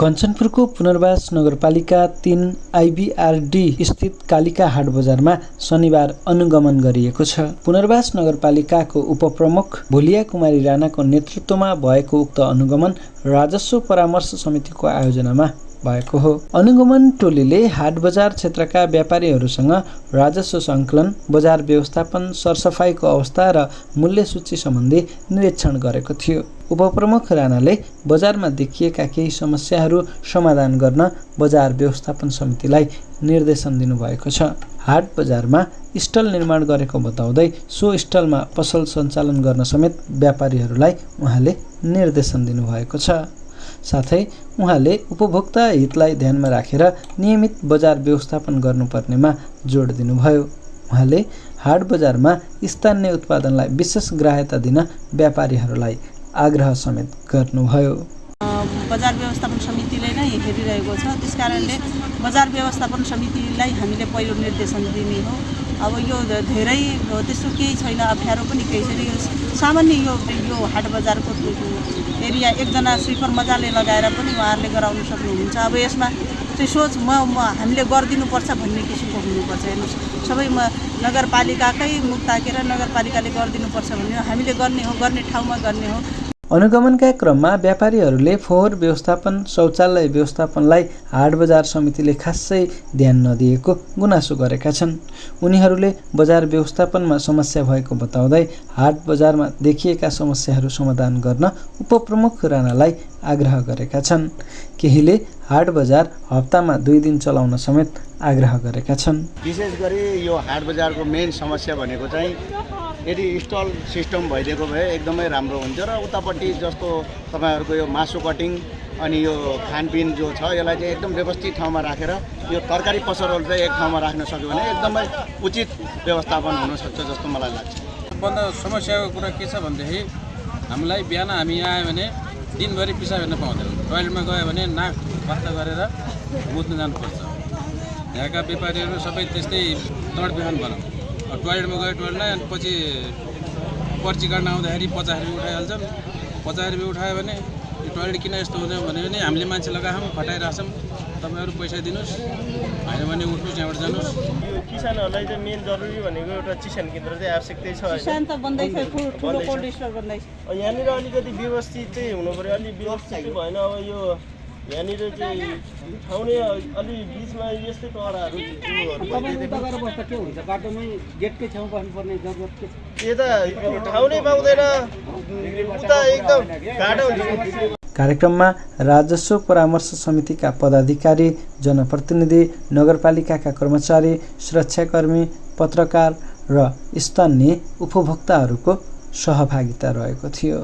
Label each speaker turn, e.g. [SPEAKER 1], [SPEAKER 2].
[SPEAKER 1] कञ्चनपुरको पुनर्वास नगरपालिका 3 आइबीआरडी स्थित कालिका हाट बजारमा शनिबार अनुगमन गरिएको छ। पुनर्वास नगरपालिकाको उपप्रमुख भोलिया कुमारी राणाको नेतृत्वमा भएको उक्त अनुगमन राजस्व परामर्श समितिको आयोजनामा भएको हो। अनुगमन टोलीले हाट बजार क्षेत्रका व्यापारीहरूसँग राजस्व सङ्कलन, बजार व्यवस्थापन, सरसफाइको अवस्था र मूल्य सूची सम्बन्धी निरीक्षण गरेको थियो। उपप्रमुख राणाले बजारमा देखिएका केही समस्याहरू समाधान गर्न बजार व्यवस्थापन समितिलाई निर्देशन दिनुभएको छ। हाट बजारमा स्टल निर्माण गरेको बताउँदै सो स्टलमा पसल सञ्चालन गर्न समेत व्यापारीहरूलाई उहाँले निर्देशन दिनुभएको छ। साथै उहाँले उपभोक्ता हितलाई ध्यानमा राखेर नियमित बजार व्यवस्थापन गर्नुपर्नेमा जोड दिनुभयो। उहाँले हाट बजारमा स्थानीय उत्पादनलाई विशेष ग्राह्यता दिन व्यापारीहरूलाई आग्रह समेत गर्नुभयो।
[SPEAKER 2] बजार व्यवस्थापन समितिले नै हेरिरहेको छ, त्यसकारणले बजार व्यवस्थापन समितिलाई हामीले पहिलो निर्देशन दिने हो। अब यो धेरै त्यस्तो केही छैन, अप्ठ्यारो पनि केही छैन। सामान्य यो हाट बजारको एरिया एकजना स्विपर मजाले लगाएर पनि उहाँहरूले गराउन सक्नुहुन्छ। अब यसमा चाहिँ सोच हामीले गरिदिनुपर्छ भन्ने किसिमको हुनुपर्छ। हेर्नुहोस्, सबै नगरपालिकाकै मुख ताकेर नगरपालिकाले गरिदिनुपर्छ भन्ने हामीले गर्ने हो, गर्ने ठाउँमा गर्ने हो।
[SPEAKER 1] अनुगमनका क्रममा व्यापारीहरूले फोहोर व्यवस्थापन, शौचालय व्यवस्थापनलाई हाट बजार समितिले खासै ध्यान नदिएको गुनासो गरेका छन्। उनीहरूले बजार व्यवस्थापनमा समस्या भएको बताउँदै हाट बजारमा देखिएका समस्याहरू समाधान गर्न उपप्रमुख राणालाई आग्रह गरेका छन्। केहीले हाट बजार हप्तामा 2 दिन चलाउन समेत आग्रह गरेका छन्।
[SPEAKER 3] विशेष गरी यो हाट बजारको मेन समस्या भनेको चाहिँ यदि स्टल सिस्टम भइदिएको भए एकदमै राम्रो हुन्थ्यो र उतापट्टि जस्तो तपाईँहरूको यो मासु कटिङ अनि यो खानपिन जो छ यसलाई चाहिँ एकदम व्यवस्थित ठाउँमा राखेर यो तरकारी पसलहरू चाहिँ एक ठाउँमा राख्न सक्यो भने एकदमै उचित व्यवस्थापन हुनसक्छ जस्तो मलाई लाग्छ।
[SPEAKER 4] सबभन्दा समस्याको कुरा के छ भनेदेखि हामीलाई बिहान हामी आयो भने दिनभरि पिसाब हेर्न पाउँदैनौँ। टोइलेटमा गयो भने नाक वास्ता गरेर मुत्न जानुपर्छ। यहाँका व्यापारीहरू सबै त्यस्तै दौड बिहान भनौँ, टोइलेटमा गयो टोइलेटमा, अनि पछि पर्ची काट्न आउँदाखेरि 50 रुपियाँ उठाइहाल्छन्। 50 रुपियाँ उठायो भने यो टोइलेट किन यस्तो हुँदैन भन्यो भने हामीले मान्छे लगाछौँ, खटाइरहेछौँ, तपाईँहरू पैसा दिनुहोस्, होइन भने उठ्नुहोस्, यहाँबाट जानुहोस्।
[SPEAKER 5] यो किसानहरूलाई चाहिँ मेन जरुरी भनेको एउटा चिसान केन्द्र चाहिँ आवश्यकतै छ।
[SPEAKER 2] किसान त बन्दैछ, ठुलो कोल्ड स्टोर बन्दैछ।
[SPEAKER 5] यहाँनिर अलिकति व्यवस्थित चाहिँ हुनु पऱ्यो। अलि व्यवस्थित भएन। अब यो यहाँनिर चाहिँ ठाउँ नै अलि बिचमा यस्तै टडाहरू
[SPEAKER 6] के हुन्छ, बाटोमै गेटकै छेउमा बस्नुपर्ने जरुरत के छ?
[SPEAKER 5] यता ठाउँ नै पाउँदैन, उता एकदम गाडो हुन्छ।
[SPEAKER 1] कार्यक्रममा राजस्व परामर्श समितिका पदाधिकारी, जनप्रतिनिधि, नगरपालिकाका कर्मचारी, सुरक्षाकर्मी, पत्रकार र स्थानीय उपभोक्ताहरूको सहभागिता रहेको थियो।